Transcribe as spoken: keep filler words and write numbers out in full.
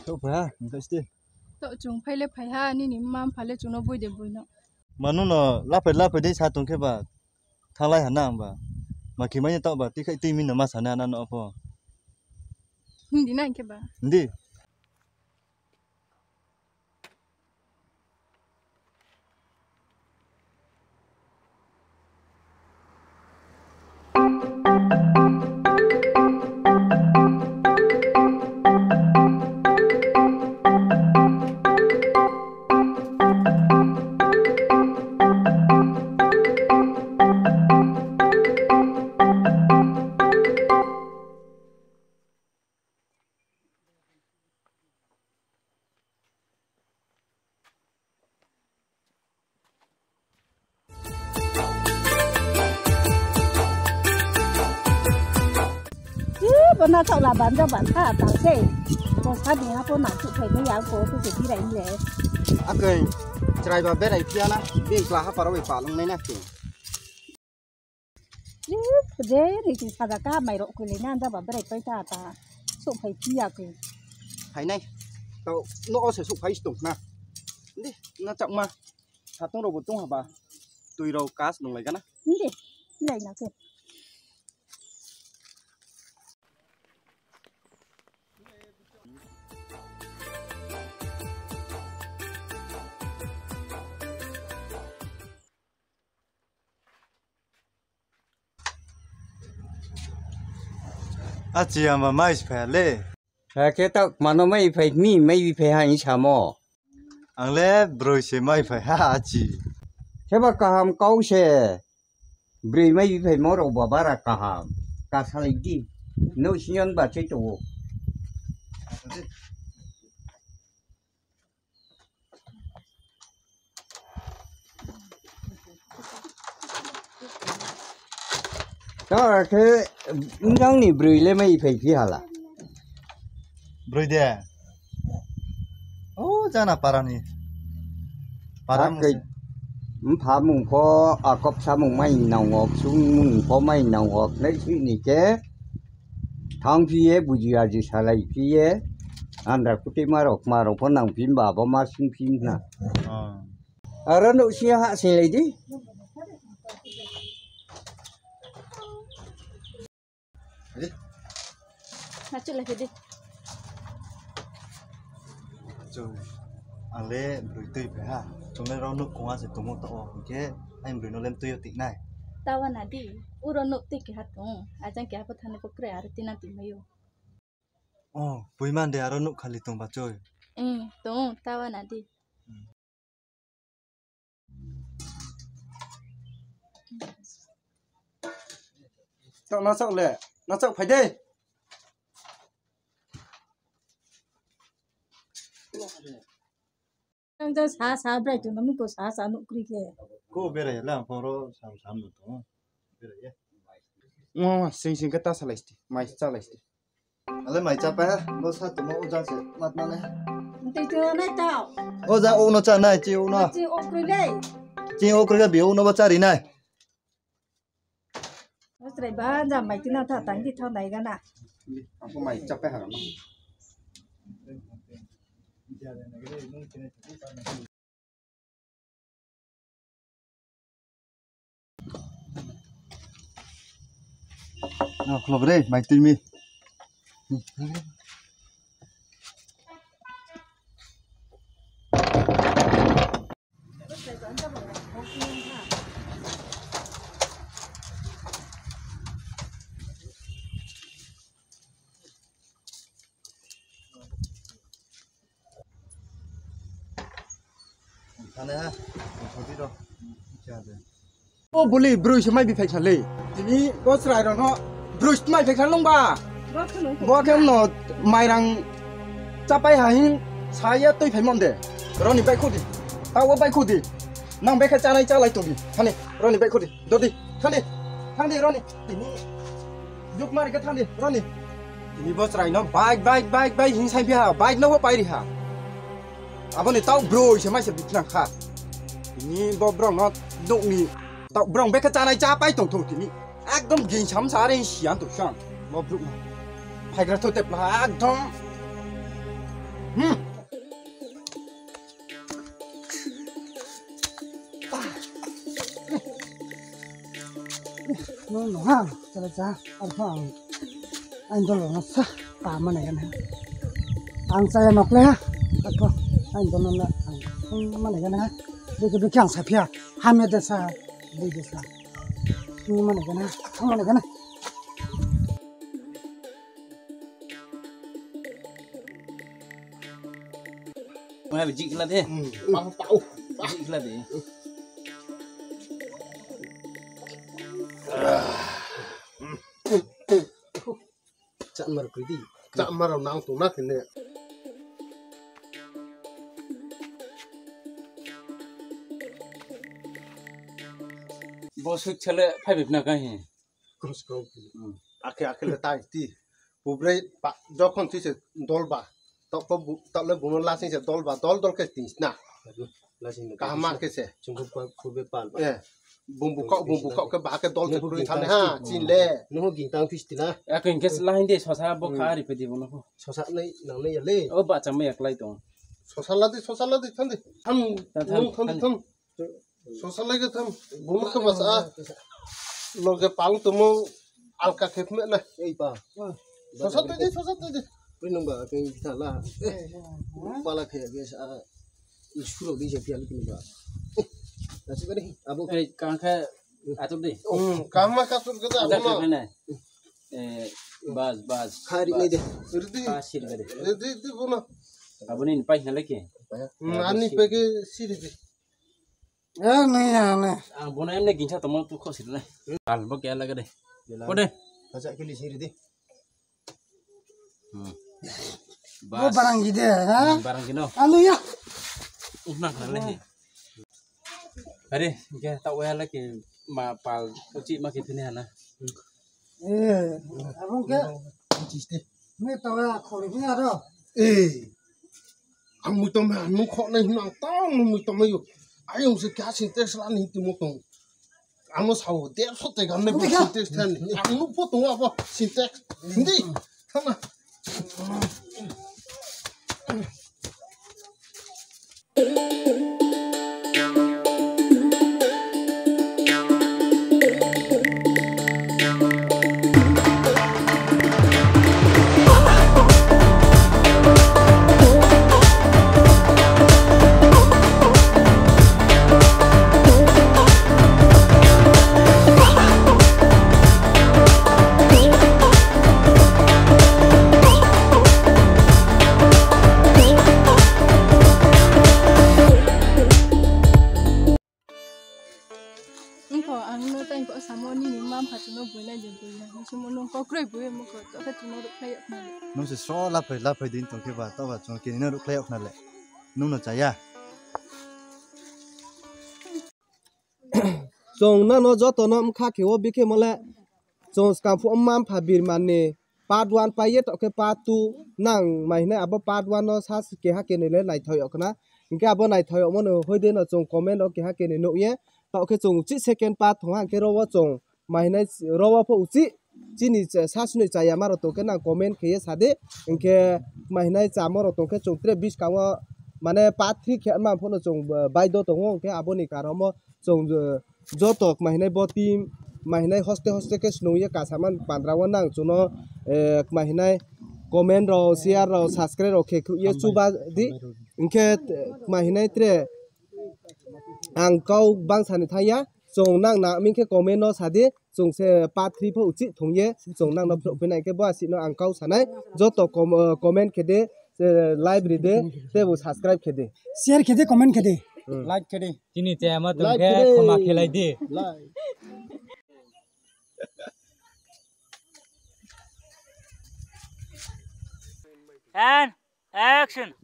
Tok phai ha, hingke ste. Tok chung phai le phai ha, nini mma mpha le chungno bui de bui no. Manu no laphai laphai de sa tong khe ba, thanglai ha na ang ba. Ma khi mai tok ba, twi khai twi min no ma sa na na no pho. Hindi na hingke ba. Hindi. Ih, bo na chok la ban ja ban kha ta se. Bo sa ni ha bo na chuk phai ni ya ko to se birai le. Akai, chrai ba berai phiya na, be kla ha paro bai palung nai na ke. Ih, je ni ti sada ka mai ro kule na ja ba berai pai ta ta. Sok phai phiya ke. Phainai. To no o se sok phai stung na. Ndi, na chak ma. Satung rok bo tung haba. Twi rok kas nung lai gana. Ndi, lai na ke. Achi ama mai phai le. Hakhe tak mano mai phai mi mai bi phai ha ni samo. Ang le broi se mai phai ha achi. Heba kaham kau se. Broi mai bi phai mo rok ba bara kaham. Ka salai di. No sinyon ba chai to. Ta khe nang ni broi le mai phai phi hala. Broi de. O jana parani. Para. Mpha mung pho akop samung mai nangok, sung mung pho mai nangok, nai sui ni khe. Thang phi ye buji aji salai phi ye. Andra kuti marok, marok pho nang phi ba bo ma sing phi na. Ah. Aro no si ha sing lai di. Hadi. Nachu lai di. Chu. Ang le broi twi phai ha. Chungle rok nuk kung ase tumo to o. Hingke ai broi no lem twi o tik nai. Tawa na di. Uro nuk twi keha tong. Ajang keha pho thani pho kre aro tina twi mayo. Oh, pui man de aro nuk khali tong ba choi. Eng, tong, tawa na di. Tok na sok le, na sok phai de. Ang ja sa sa brai tu nami ko sa sa nuk kri ke. Ko berai la phoro sam sam nuk to. Berai ya. Mo sing sing ke ta salai sti, mai salai sti. Ale mai chapa ha, bo sa tumo o jang se mat mane. Tei tei nai tao. O jang o no cha nai, chi o no. Chi o kroi le. Chi o kroi ga bi o no ba chari nai. O chrai ba jam mai tina tha tang di thau nai ga na. Ang ko mai chapa ha no. Ah, khulok re, mai twi mi. O buli broi se mai bi phaikha le. Tini bo chwrai rok no broi se mai phaikha longba. Bo khe no mairang chapai ha hin saya twi phai mon de. Roni bai khudi. Tawo bai khudi. Nang bai kha chanai chalai tongdi. Thani roni bai khudi. Dodi. Thandi. Thandi roni. Tini. Juk mari khe thandi roni. Tini bo chwrai no bike, bike, bike, bike hin sai biha. Bike no bo pai riha. Aboni tau broi se mai se biknang kha. Tini bo brong no nokni tau brong bekha chanai cha pai tong thung tini. Ekdom ginsam sa are siyan to sang. Bo bruk no. Phaigra to tepla ekdom. Hmm. No, no, ha, chala cha, arpha ang, ang dolo no sa, pa mana gana. Ang saya nok le ha, arpha, ang dolo na, ang, ang mana gana ha. Deke deke ang sapia, ha me desa, de desa. Ni mana gana, ang mana gana. Mai bijik la de. Hmm. Pau, pau. Bijik la de. Chan mar kudi. Chan mar nang tu na kene. Bo suk chale phai bibna ka hi. Kos kau. Hmm. Akhe akhe le tai ti. Bubrei pa, jokhon twi se dol ba, tokto bu-, tokle buno lasing se dol ba, dol dol khe twi sna. Lasing no kaham ma khe se. Chungkuk pa, khurbe pal ba. Eh, bumbu kok, bumbu kok khe ba khe dol se khurui thane ha, chin le. Nuhu ging tang twi stina. Ako hingke lahin de sosa bo kha ari pedi bono. Sosa nai nang nai ya le. O ba chamai aklai tong. Sosa ladi, sosa ladi thandi. Tham, tham, tham, tham. Sosa lai ke tham, bumuk ke masa. Loge pang tumu alka khep me na. Ei pa. Sosa tadi, sosa tadi. Pui nung ba, ke kita la. Pala khe ge sa. Isuro di je pial ke ba. Nasi kare, abu. Ei, kangkhe atur di. Hmm, kama kasur ke da. Ada abu na. Kene. Eh, bas, bas. Khari nai de. Ridi. Kasir gade. Ridi, di bono. Abuni pai na leke. Hmm, ani pege siri di. Eh, nai ya, nai. Ah, bono emne ginsa tomo tu khosir na. Al bo kya lagade. Kode. Kacha kili siri di. Hmm. Bo barang gide, ha? Hmm, barang gino. Anu ya. Upna khale. Are, ge ta waya leke ma pal uchi ma ke tini hana. Eh, abang ke. Chiste. Me ta waya khori ni aro. Eh. Ang muitom hai, ang nung khok nai hwnwi ang tang nung muitom hai o. Ayung se kya Sintex la ni timo tong. Amo sao derso te gam nai bo Sintex than. Ang nuk pho tongo abo Sintex. Hindi. Thangna. Wngkha ang no tei kok samo nini mma mpha chwngno buinai de buina. Hinwi simo nwng kokroi bui wngkha, tokhe chwngno rwkhlai yoknai. Nwng se sro laphai laphai din tongkhe ba, toba chwng kini no rwkhlai yoknai le. Nwng no chaya. Chwng nano joto no wngkha khe o bikhe mole. Chwng swkang phu wngma mpha birman ni part one paiye, tokhe part two nang mai hinai abo part one no sa keha kenwi le naithok yokna. Hinkhe abo naithok yokmano hoide no chwng comment o keha kenwi nukye. Tokhe chwng uchi second part thongha hinkhe robo chwng mai hinai robo pho uchi chini sa swnwi chaya ma rok tongkhe nang comment kheye sadi. Hinkhe mai hinai chama rok tongkhe chwng tre biskango mane part three khe ma phano chwng baido tongo, hinkhe aboni karomo chwng joto kma hinai bo team kma hinai hoste hoste khe snungye kasaman pandra o nang chwngno, eh, kma hinai comment rok, share rok, subscribe rok khe khwlaiye chuba di. Hinkhe kma hinai tre ang kok bangsa ni thangya, chwng nang na ming khe comment no sadi, chwng se part three pho uchi thungye chwng nang no phunai khe bo asino ang kok sanai joto com-, eh, comment khe de, eh, like ri de, tei bo subscribe khe de. Share khe de, comment khe de. Hmm. Like khe de. Chini chaya ma tong khe khoma khelai di. Like. And action.